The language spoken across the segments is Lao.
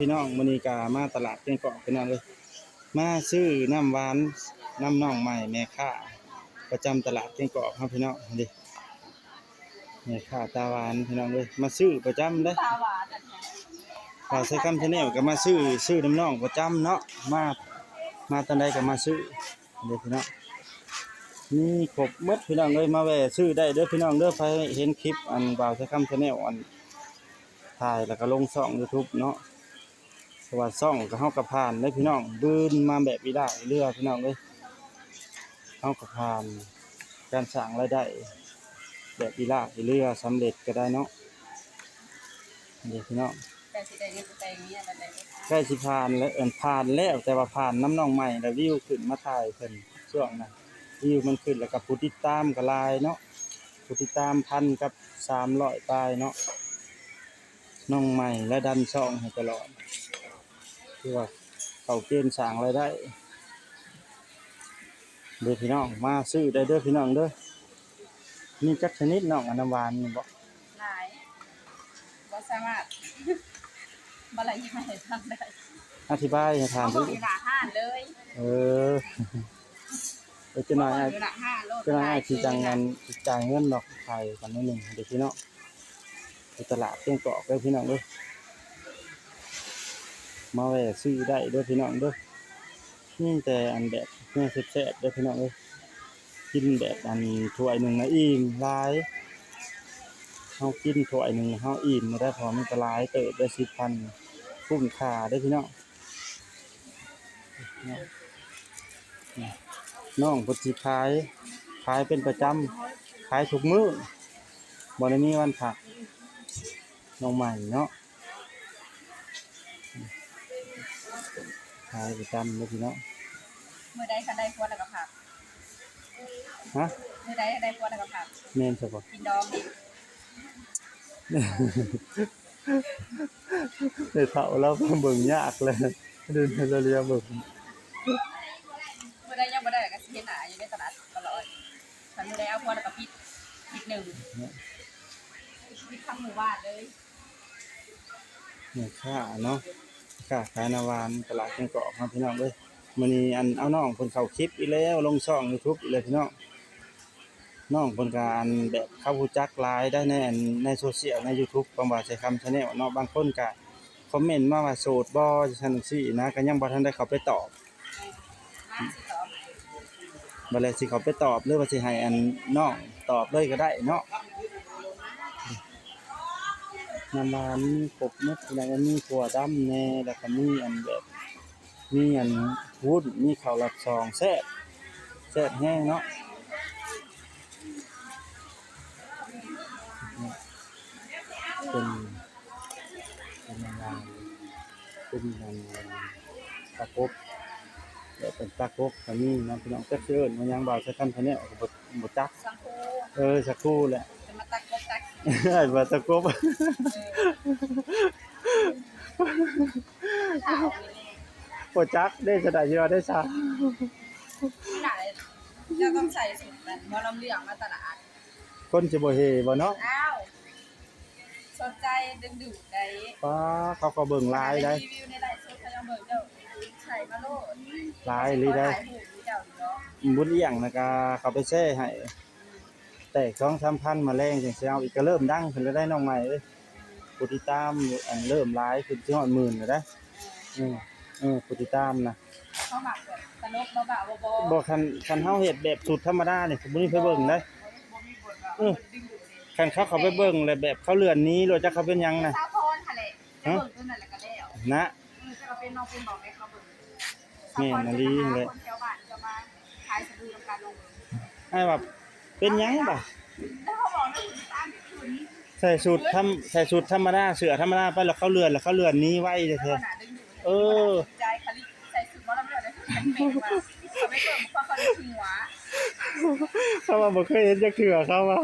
ພີ່ນ້ອງ ມື້ນີ້ກະມາຕະຫຼາດແກ້ງກອກ ພີ່ນ້ອງເອີຍ ມາຊື້ນ້ຳຫວານນຳນ້ອງໃໝ່ ແມ່ຄ້າປະຈຳຕະຫຼາດແກ້ງກອກເຮົາ ພີ່ນ້ອງ. ນີ້ ແມ່ຄ້າຕາຫວານ ພີ່ນ້ອງເອີຍ ມາຊື້ປະຈຳເດ້. ຕາຫວານອັນແທ້ ບ່າວໄຊຄຳ Channel ກະມາຊື້ ຊື້ນຳນ້ອງປະຈຳເນາະ ມາ ມາຕອນໃດກະມາຊື້. ເດ້ພີ່ນ້ອງ ມີຄົບໝົດພີ່ນ້ອງເອີຍ ມາແວ່ຊື້ໄດ້ເດີພີ່ນ້ອງເດີ. ໃຜເຫັນຄລິບອັນບ່າວໄຊຄຳ Channel ອັນຖ່າຍ ແລ້ວກໍລົງຊ່ອງ YouTube ເນາະ ເພາະວ່າຊ່ອງກໍເຮົາກໍຜ່ານເດ້ພີ່ນ້ອງ ບືນມາແບບອີ່ຫຼ້າອີ່ເຫຼືອພີ່ນ້ອງເອີຍ. ເຮົາກໍຜ່ານການສ້າງລາຍໄດ້ແບບອີ່ຫຼ້າອີ່ເຫຼືອ ສຳເລັດກໍໄດ້ເນາະ. ເດ້ພີ່ນ້ອງ ໃກ້ຊິໄດ້ເງິນໄປແຕ່ງເມຍແລ້ວເດ້ ໃກ້ຊິຜ່ານແລ້ວ ເອີ້ນ ຜ່ານແລ້ວ ແຕ່ວ່າຜ່ານນຳນ້ອງໃໝ່ ແລ້ວວິວຂຶ້ນມາຖ່າຍເພິ່ນຊ່ວງນັ້ນ ວິວມັນຂຶ້ນ ແລ້ວກໍຜູ້ຕິດຕາມກໍຫຼາຍເນາະ ຜູ້ຕິດຕາມພັນກັບສາມຮ້ອຍປາຍເນາະ. ນ້ອງໃໝ່ລະດັນຊ່ອງໃຫ້ຕະຫຼອດ ຄືວ່າເຂົ້າເກນສ້າງລາຍໄດ້. ເດີພີ່ນ້ອງ ມາຊື້ໄດ້ເດີພີ່ນ້ອງເດີ. ມີຈັກຊະນິດນ້ອງ ອັນນ້ຳຫວານນີ້ບໍ? ຫຼາຍ ບໍ່ສາມາດບັນລະຍາຍໃຫ້ຟັງໄດ້ ອະທິບາຍໃຫ້ທ່ານ ເຮົາເບິ່ງຢູ່ໜ້າຮ້ານເລີຍ. ເອີ ເອີ ຈັກໜ້ອຍ ເຮົາເບິ່ງຢູ່ໜ້າຮ້ານໂລດ ຈັກໜ້ອຍອ້າຍຊິຈັ່ງອັນຈ່າຍເງິນດອກ ຂາຍກັນໜ້ອຍໜຶ່ງເດີພີ່ນ້ອງ. ຢູ່ຕະຫຼາດແກ້ງກອກເດີພີ່ນ້ອງເອີຍ ມາແວ່ຊື້ໄດ້ເດີພີ່ນ້ອງເດີ. ມີແຕ່ອັນແບບແນວແຊບໆເດີພີ່ນ້ອງເອີຍ ກິນແບບອັນຖ້ວຍໜຶ່ງນະອີ່ມຫຼາຍ ເຮົາກິນຖ້ວຍໜຶ່ງເຮົາອີ່ມບໍ່ໄດ້ ເພາະວ່າມັນກໍຫຼາຍເຕີບໄດ໋ ສິບພັນ ຄຸ້ມຄ່າເດີພີ່ນ້ອງ. ນ້ອງເພິ່ນຊິຂາຍ ຂາຍເປັນປະຈຳ ຂາຍທຸກມື້ ບໍ່ໄດ້ມີວັນພັກ ນ້ອງໃໝ່ເນາະ ຂາຍປະຈຳເດີພີ່ນ້ອງ. ມື້ໃດຄັນໄດ້ຜົວແລ້ວກໍພັກ ຮະ? ມື້ໃດໄດ້ຜົວແລ້ວກໍພັກ ແມ່ນຊະບໍ? ກິນດອງ ແມ່ເຖົ້າລາວເບິ່ງຍາກແລ້ວ ເດີນລາວເລີຍເບິ່ງ ມື້ໃດຍັງບໍ່ໄດ້ກໍຊິເຫັນໜ້າຢູ່ໃນຕະຫຼາດຕະຫຼອດ ຄັນມື້ໃດເອົາຜົວແລ້ວກໍປິດ ປິດໜຶ່ງ ປິດທັງໝູ່ບ້ານເລີຍ. ແມ່ຄ້າເນາະ ຄ້າຂາຍນ້ຳຫວານຕະຫຼາດແກ້ງກອກເຮົາ ພີ່ນ້ອງເອີຍ. ມື້ນີ້ອັນເອົານ້ອງເພິ່ນເຂົ້າຄລິບອີກແລ້ວ ລົງຊ່ອງ YouTube ອີກແລ້ວ ພີ່ນ້ອງ. ນ້ອງເພິ່ນກໍອັນແບບເຂົາຮູ້ຈັກຫຼາຍໄດ໋ ໃນອັນ ໃນໂຊຊຽວ ໃນ YouTube ຄວາມວ່າໄຊຄຳ Channel ເນາະ ບາງຄົນກໍຄອມເມັນມາວ່າໂສດບໍ່ ຈັ່ງຊັ້ນຈັ່ງຊີ້ນະ ກໍຍັງບໍ່ທັນໄດ້ເຂົ້າໄປຕອບ ບັດແລ້ວຊິເຂົ້າໄປຕອບ ຫຼືວ່າຊິໃຫ້ອັນນ້ອງຕອບເລີຍກໍໄດ້ເນາະ. ນ້ຳຫວານມີຄົບໝົດ ແລ້ວກໍມີຖົ່ວດຳແດ່ ແລ້ວກໍມີອັນແບບ ມີອັນວຸ້ນ ມີເຂົ້າລອດຊ່ອງ ແຊບ ແຊບແຮງເນາະ. ເປັນ ເປັນອັນ ເປັນອັນປາກົບ ແບບເປັນປາກົບກໍມີເນາະ ພີ່ນ້ອງ. ຈັກຊິເອີ້ນວ່າຫຍັງ ບ່າວໄຊຄຳ Channel ກໍບໍ່ ບໍ່ຈັກ ສັງຄູ ເອີ ສັກຄູແຫຼະ ເປັນມາຕັກກົບຕັກ ເອີ້ນວ່າຕາກົບ ເອີ ບໍ່ຈັກເດ້ ຈະໄດ້ຊິວ່າໄດ້ຊະ ຫຼາຍ ເຈົ້າຕ້ອງໃສ່ຊຸດແບບໝໍລຳເລື່ອງມາຕະຫຼາດ ຄົນຊິບໍ່ເຮບໍ່ເນາະ. ອ້າວ ສົນໃຈດຶງດູດໄດ໋ ປ້າ ເຂົາກໍເບິ່ງຫຼາຍໄດ໋ ເຂົາເຈົ້າໄດ້ຣີວິວໃນໄລຟ໌ສົດ ເຂົາຍັງເບິ່ງເຈົ້າ ໃສ່ມາໂລດ ຫຼາຍອີ່ຫຼີໄດ໋ ເຂົາຖ່າຍຮູບຢູ່ເຈົ້າຢູ່ດອກ ບຸນອຽງນະກະເຂົາໄປແຊໃຫ້ ອືມ ແຕກສອງສາມພັນ ມາແລງຈັ່ງຊິເອົາອີກ ກໍເລີ່ມດັງຂຶ້ນແລ້ວໄດ໋ ນ້ອງໃໝ່ເອີຍ. ຜູ້ຕິດຕາມອັນເລີ່ມຫຼາຍຂຶ້ນ ຊິຮອດໝື່ນແລ້ວໄດ໋ ເອີ ເອີ ຜູ້ຕິດຕາມນະ ເຂົາມັກແບບຕະຫຼົກເນາະ ບ້າໆ ບໍ່ ບໍ່ ຄັນ ຄັນເຮົາເຮັດແບບສູດທຳມະດານີ້ ບໍ່ມີໃຜເບິ່ງໄດ໋ ບໍ່ມີ ບໍ່ມີບົດວ່າ ເອີ ມັນດຶງດູດເດ້ ຄັນເຂົາເຂົ້າໄປເບິ່ງແລ້ວແບບເຂົາເລື່ອນໜີໂລດ ຈັກເຂົາເປັນຫຍັງນະ ສາວພອນຫັ້ນແຫຼະ ຮະ ເບິ່ງຕົວນັ້ນແລ້ວກໍແລ້ວ ນະ ເອີ ເຈົ້າກໍເປັນນ້ອງເປັນບ່າວແມ່ເຂົາເບິ່ງ ແມ່ນອີ່ຫຼີແຫຼະ ຄົນແຖວບ້ານຈະມາຂາຍສະບູນຳກັນ ລອງເບິ່ງ ອ້າຍວ່າເປັນຫຍັງບາດ ແລ້ວເຂົາບອກນະ ຕາມທີ່ຂຶ້ນ ໃສ່ສູດທຳ ໃສ່ສູດທຳມະດາ ເສື້ອທຳມະດາໄປ ແລ້ວເຂົາເລື່ອນ ແລ້ວເຂົາເລື່ອນໜີໄວແທ້ໆ ເອີ ໃສ່ຊຸດໝໍລຳເລື່ອງ ເຂົາໄປເບິ່ງ ເຂົາໄດ້ຫົວ ເຂົາວ່າບໍ່ເຄີຍເຫັນຈັກເທື່ອ ເຂົາວ່າ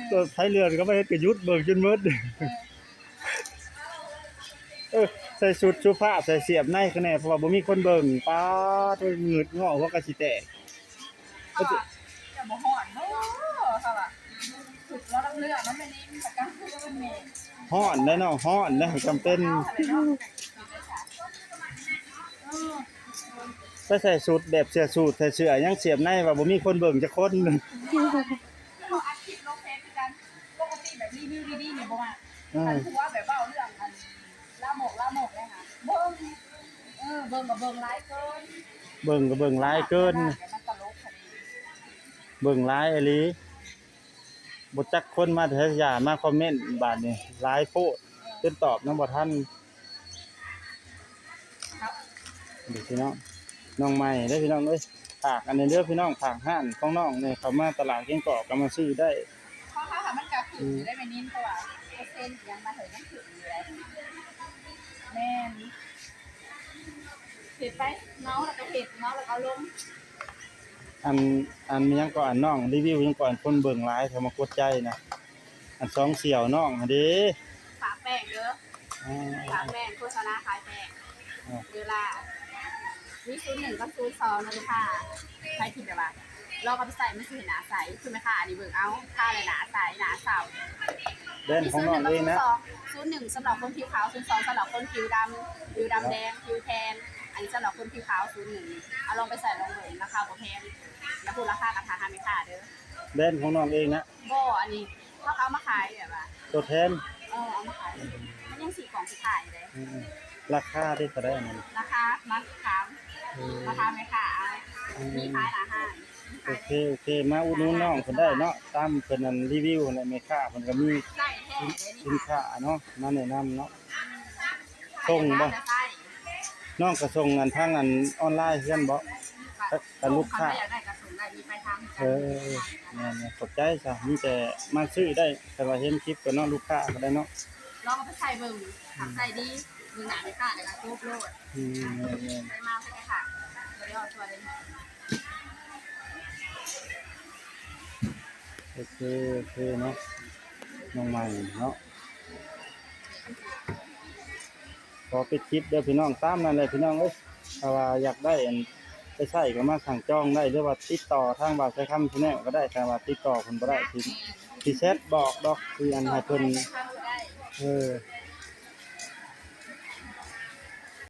ເອີ ໃຜເລື່ອນກໍບໍ່ເຫັນ ກໍຢຸດເບິ່ງຈົນໝົດ ເອີ ເອີ ໃສ່ຊຸດສຸພາບ ໃສ່ສຽບໃນຄະແນ ເພາະວ່າບໍ່ມີຄົນເບິ່ງ ປາດ ງຶດງໍ້ ຫົວກະຊິແຕກ ເຂົາວ່າ ຈະບໍ່ຮ້ອນບໍ ເຂົາວ່າ ສຸດລະລຳເລື່ອງເນາະ ແມ່ນີ້ມັນກະກາງຄືນແມ່ ຮ້ອນໄດ໋ເນາະ ຮ້ອນໄດ໋ ຈຳເປັນ ເຮົາຫັ້ນແຫຼະເນາະ ກິນໄດ້ຊະ ໄປໃສ່ຊຸດແບບເສື້ອສູດ ໃສ່ເສື້ອຫຍັງສຽບໃນ ວ່າບໍ່ມີຄົນເບິ່ງຈັກຄົນ. ເຮົາອັດຄລິບລົງເຟສຄືກັນ. ປົກກະຕິແບບຣີວິວດີໆນີ້ບໍ່ມັກ. ອືມ ຄັນຜົວແບບເວົ້າເລື່ອງອັນລາມົກ ລາມົກເລີຍຫາ ເບິ່ງ ເອີ ເບິ່ງກໍເບິ່ງຫຼາຍເກີນ ເບິ່ງກໍເບິ່ງຫຼາຍເກີນ ມັນຕະຫຼົກຫັ້ນເດ້ ເບິ່ງຫຼາຍອີ່ຫຼີ. ບໍ່ຈັກຄົນມາແຕ່ໃສ ຢ່າມາຄອມເມັນບາດນີ້ ຫຼາຍໂພດ ຈົນຕອບນຳບໍ່ທັນ. ນີ້ພີ່ນ້ອງ ນ້ອງໃໝ່ເດີພີ່ນ້ອງເອີຍ. ຝາກອັນນີ້ເດີພີ່ນ້ອງ ຝາກຮ້ານຂອງນ້ອງນີ້ ເຂົ້າມາຕະຫຼາດແກ້ງກອກກໍມາຊື້ໄດ້. ຂອງເຮົາຫາມັນກະຂຶ້ນຢູ່ໄດ໋ແມ່ນິນ ເພາະວ່າເປີເຊັນຫຍັງມັນເຖິງຍັງຂຶ້ນຢູ່ໄດ໋. ແມ່ນ ເຮັດໄປ ເມົາແລ້ວກໍເຮັດ ເມົາແລ້ວກໍເອົາລົງ. ອັນ ອັນຫຍັງກໍ ອັນນ້ອງຣີວິວຫຍັງກໍ ອັນຄົນເບິ່ງຫຼາຍ ເຂົາມາກົດໃຈນະ ອັນສອງສ່ຽວນ້ອງຫັ້ນເດ້. ຝາກແປ້ງເດີ ອ່າ ຝາກແປ້ງ ໂຄສະນາຂາຍແປ້ງ ອ່າ ເດີລາ ມີສູນໜຶ່ງກັບສູນສອງນະລູກຄ້າ. ໃຜທີ່ແບບວ່າລອງເອົາໄປໃຊ້ ມັນຊິເຫັນໜ້າໃສ ຄືແມ່ຄ້າອັນນີ້ເບິ່ງເອົາ ທາແລ້ວໜ້າໃສ ໜ້າເຊົາ. ແບຣນຂອງນ້ອງເອງນະ ສູນໜຶ່ງສຳລັບຄົນຜິວຂາວ ສູນສອງສຳລັບຄົນຜິວດຳ ຜິວດຳແດງ ຜິວແທນ. ອັນນີ້ສຳລັບຄົນຜິວຂາວ ສູນໜຶ່ງ ເອົາລອງໄປໃຊ້ລອງເບິ່ງ ລາຄາບໍ່ແພງ. ຢ່າໂພດລາຄາ ກະຖາມຫາແມ່ຄ້າເດີ. ແບຣນຂອງນ້ອງເອງນະ? ບໍ່ ອັນນີ້ເຮົາເອົາມາຂາຍແບບວ່າຕົວແທນ. ເອີ ເອົາມາຂາຍ ມັນຍັງສີ່ກ່ອງສຸດທ້າຍເດ້. ອືມໆ ລາຄາເດເທົ່າໃດອັນນັ້ນ? ລາຄາມາຖາມ ເອີ ມາຖາມແມ່ຄ້າເອົາ. ອືມ ມີຂາຍໜ້າຮ້ານ. ໂອເຄ ໂອເຄ ມາອຸດໜູນນ້ອງເພິ່ນໄດ້ເນາະ ຕາມເພິ່ນອັນຣີວິວຫັ້ນແຫຼະ ແມ່ຄ້າເພິ່ນກໍມີ ໃຊ້ແທ້ເດ້ນີ້ ສິນຄ້າເນາະ ມາແນະນຳເນາະ. ອືມ ສົ່ງບໍ່? ນ້ອງກໍສົ່ງອັນທາງອັນອອນລາຍຄືກັນບໍ່? ກັບ ກັບລູກຄ້າ ຄັນວ່າຢາກໄດ້ກໍສົ່ງໄດ້ ມີປາຍທາງຄືກັນ. ເອີ ແມ່ນໆ ຂອບໃຈຊະ ມີແຕ່ມາຊື້ໄດ້ ຄັນວ່າເຫັນຄລິບກໍເນາະ ລູກຄ້າກໍໄດ້ເນາະ. ລອງເອົາໄປໃຊ້ເບິ່ງ ຖ້າໃຊ້ດີ ເບິ່ງໜ້າແມ່ຄ້າແລ້ວກໍຈົບໂລດ. ອືມ ແມ່ນໆ ໃຊ້ມາໃຊ້ໄດ້ຄ່ະ ບໍ່ໄດ້ເອົາສ່ວນເລີຍ. ໂອເຄ ໂອເຄເນາະ ນ້ອງໃໝ່ເນາະ ຂໍປິດຄລິບເດີພີ່ນ້ອງ. ຕາມນັ້ນແຫຼະພີ່ນ້ອງເອີຍ ຖ້າວ່າຢາກໄດ້ອັນໄປໃຊ້ກໍມາສັ່ງຈອງໄດ້ ຫຼືວ່າຕິດຕໍ່ທາງບ່າວໄຊຄຳ Channel ກໍໄດ້. ຖ້າວ່າຕິດຕໍ່ເພິ່ນບໍ່ໄດ້ ຊິ ຊິແຊັດບອກດອກ ຊິອັນໃຫ້ເພິ່ນ ເອີ